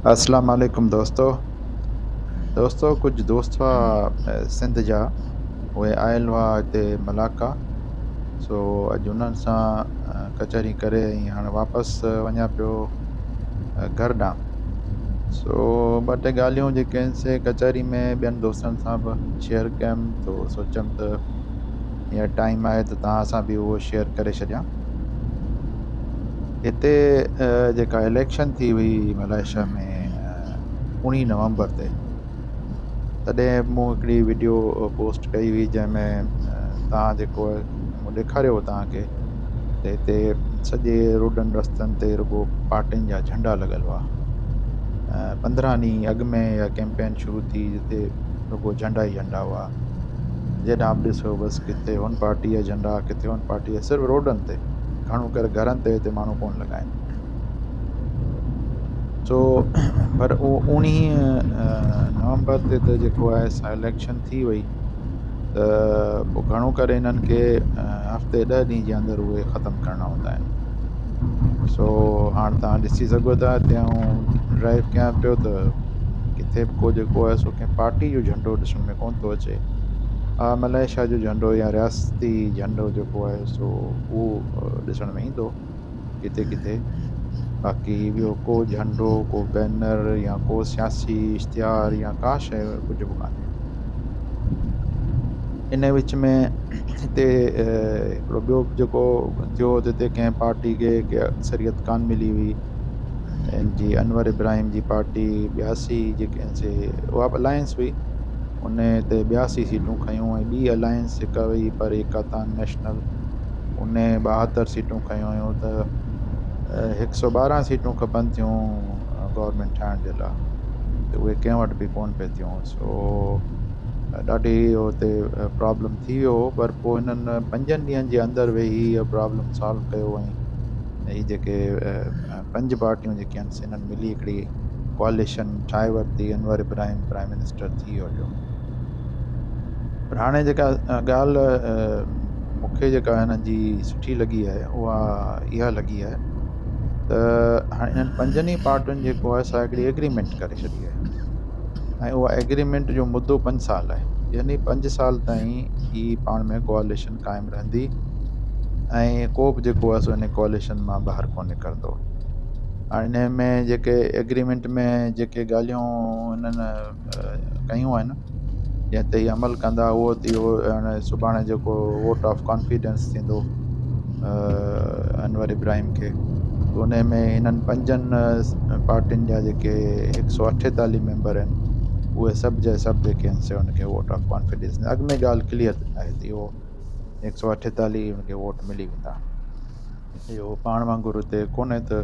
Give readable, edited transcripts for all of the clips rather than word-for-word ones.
اسلام عليڪم دوستو دوستو ڪجهه دوست هئا سنڌ جا اهي آيل هئا هتي ملاڪا سو اڄ انهن سان ڪچهري ڪري ۽ هاڻي واپس وڃان پيو گهر ڏانهن سو ٻه ٽي ڳالهيون جيڪي آهن سي ڪچهري ۾ ٻين دوستن سان به شيئر ڪيم تو سوچيم ته هينئر ٽائيم آهي ته توهان سان به اهو شيئر ڪري ڇڏيان هتي جيڪا اليڪشن ٿي هئي ملائيشيا ۾ 19 نومبر تي تڏهن مون هڪڙي وڊيو پوسٽ ڪئي هئي جنهن ۾ توهان جيڪو مون ڏيکاريو هو توهان کي ته هتي سڄي روڊن رستن تي رڳو پارٽين جا جهنڊا لڳل هئا. 15 ڏينهن اڳ ۾ اها ڪيمپين شروع ٿي جتي رڳو جهنڊا ئي جهنڊا هئا. جيڏانهن به ڏسو بس ڪٿي هن پارٽيء جا جهنڊا ڪٿي هن پارٽيء جا صرف روڊن تي گهڻو ڪري گهرن تي هتي ماڻهو ڪونه لڳائين. سو پر اهو 19 نومبر تي ته جيڪو آهي سا اليڪشن ٿي وئي ته پوء گهڻو ڪري هنن کي هفتي 10 ڏينهن جي اندر اهي ختم ڪرڻا هوندا آهن. سو هاڻ توهان ڏسي سگهو ٿا هتي آئون ڊرائيو ڪيان پيو ته ڪٿي به ڪو جيڪو آهي سو ڪنهن پارٽي جو جهنڊو ڏسڻ ۾ ڪونه ٿو اچي. ها ملائيشيا جو جهنڊو يا رياستي جهنڊو جيڪو آهي سو اهو ڏسڻ ۾ ايندو ڪٿي ڪٿي باقي ٻيو ڪو جهنڊو ڪو بينر يا ڪو سياسي اشتهار يا ڪا شيء ڪجهه به ڪانهي. ان وچ ۾ هتي هڪڙو ٻيو جيڪو ٿيو ته هتي ڪنهن پارٽي کي اڪثريت ڪانه ملي هئي. ان جي انور ابراهيم جي پارٽي 82 جيڪي آهن سي اها به الائنس هئي ان تي 82 سيٽون کنيون ۽ ٻي الائنس جيڪا هئي پر ايڪاتان نيشنل ان 72 سيٽون کنيون هيون ته 112 سيٽون کپن ٿيون گورنمينٽ ٺاهڻ جي لاء ته اهي ڪنهن وٽ به ڪونه پئي ٿيون سو ڏاڍي اتي پرابلم ٿي ويو هو پر پوء هنن 5 ڏينهن جي اندر ويهي اهو پرابلم سالو ڪيو ۽ هي جيڪي پنج پارٽيون جيڪي آهن سي انهن ملي هڪڙي ڪواليشن ٺاهي ورتي. انور ابراهيم پرائم منسٽر ٿي ويو هليو. پر هاڻي جيڪا ڳالهه مون کي جيڪا هنن جي سٺي لڳي آهي اها اها لڳي آهي ته هاڻي انهن پنجن ئي پارٽين جيڪو آهي سا هڪڙي ايگريمينٽ ڪري ڇڏي آهي ۽ اها ايگريمينٽ جو مدو 5 سال آهي يعني 5 سال تائين هي پاڻ ۾ ڪواليشن قائم رهندي. ۽ ڪو به جيڪو آهي سو ان ڪواليشن مان ٻاهر ڪونه نڪرندو. هاڻي انهي ۾ جيڪي ايگريمينٽ ۾ جيڪي ڳالهيون هنن ڪيون آهن جنهن تي هي عمل ڪندا اهو ته اهو هاڻي سڀاڻي جيڪو ووٽ آف ڪانفيڊنس ٿيندو انور ابراهيم کي ته انهي ۾ هنن پنجن پارٽين جا جيڪي 148 ميمبر آهن اهي سڀ جا سڀ جيڪي آهن سي ان کي ووٽ آف ڪانفيڊنس اڳ ۾ ڳالهه ڪليئر آهي ته اهو 148 ان کي ووٽ ملي ويندا. اهو پاڻ وانگر اتي ڪونهي ته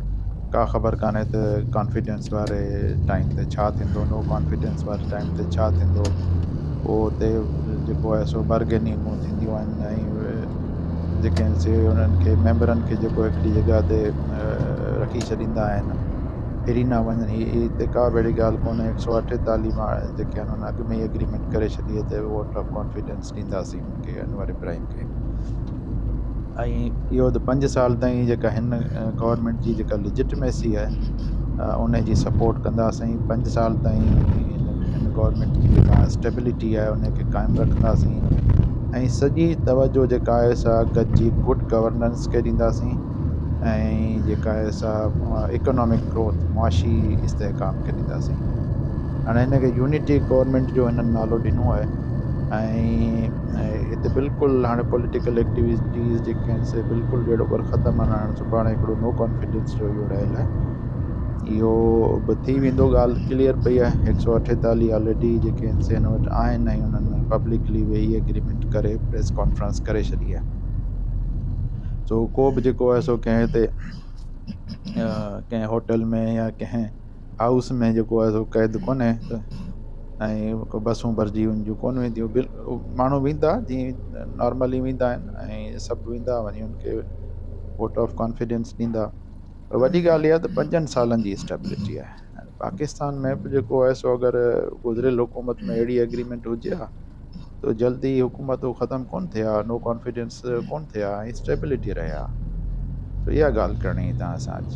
ڪا خبر ڪانهي ته ڪانفيڊنس واري ٽائيم تي ڇا ٿيندو، نو ڪانفيڊنس واري ٽائيم تي ڇا ٿيندو. پوء اتي جيڪو آهي سو بارگيننگون ٿينديون آهن ۽ جيڪي آهن سي انهن کي ميمبرن کي جيڪو هڪڙي جڳهه تي رکي ڇڏيندا آهن. ڦري نه وڃن. هي هتي ڪا به اهڙي ڳالهه ڪونهي. 148 مان جيڪي آهن انهن اڳ ۾ ئي ايگريمينٽ ڪري ڇڏي آهي ته ووٽ آف ڪانفيڊنس ڏينداسين ان کي انور ابراهيم کي ۽ اهو ته 5 سال تائين جيڪا هن گورنمينٽ جي جيڪا ليجٽميسي آهي ان جي سپورٽ ڪنداسين. 5 سال تائين هن گورنمينٽ جي جيڪا اسٽيبلٽي آهي ان کي قائم رکنداسين ۽ سڄي توجه جيڪا آهي سا گڏجي گڊ گورننس کي ڏينداسين ۽ جيڪا آهي سا اڪنامڪ گروٿ معاشي استحڪام کي ڏينداسين. هاڻي هن کي يونٽي گورنمينٽ جو هنن نالو ڏنو آهي ۽ هتي بلڪل هاڻي پوليٽيڪل ايڪٽيوٽيز جيڪي آهن سي بلڪل جهڙو ڪر ختم آهن. هاڻي سڀاڻي هڪڙو نو ڪانفيڊنس جو اهو رهيل آهي اهو به ٿي ويندو. ڳالهه ڪليئر پئي آهي. 148 آلريڊي جيڪي آهن سي هن وٽ آهن ۽ انهن پبلڪلي ويهي ايگريمينٽ ڪري پريس ڪانفرنس ڪري ڇڏي آهي. سو ڪو به جيڪو آهي سو ڪنهن تي ڪنهن هوٽل ۾ يا ڪنهن هائوس ۾ جيڪو آهي سو قيد ڪونهي ته ۽ بسون ڀرجي ان جون ڪونه وينديون. ماڻهو ويندا جيئن نارملي ويندا آهن ۽ سڀ ويندا وڃي ان کي ووٽ آف ڪانفيڊنس ڏيندا. پر وڏي ڳالهه اها ته 5 سالن جي اسٽيبلٽي آهي. پاڪستان ۾ به جيڪو آهي سو اگر گذريل حڪومت ۾ اهڙي ايگريمينٽ هجي ها ته جلدي حڪومتون ختم ڪونه ٿئي ها، نو ڪانفيڊنس ڪونه ٿئي ها ۽ اسٽيبلٽي رهي ها. سو اها ڳالهه ڪرڻي هئي توهان سان اڄ.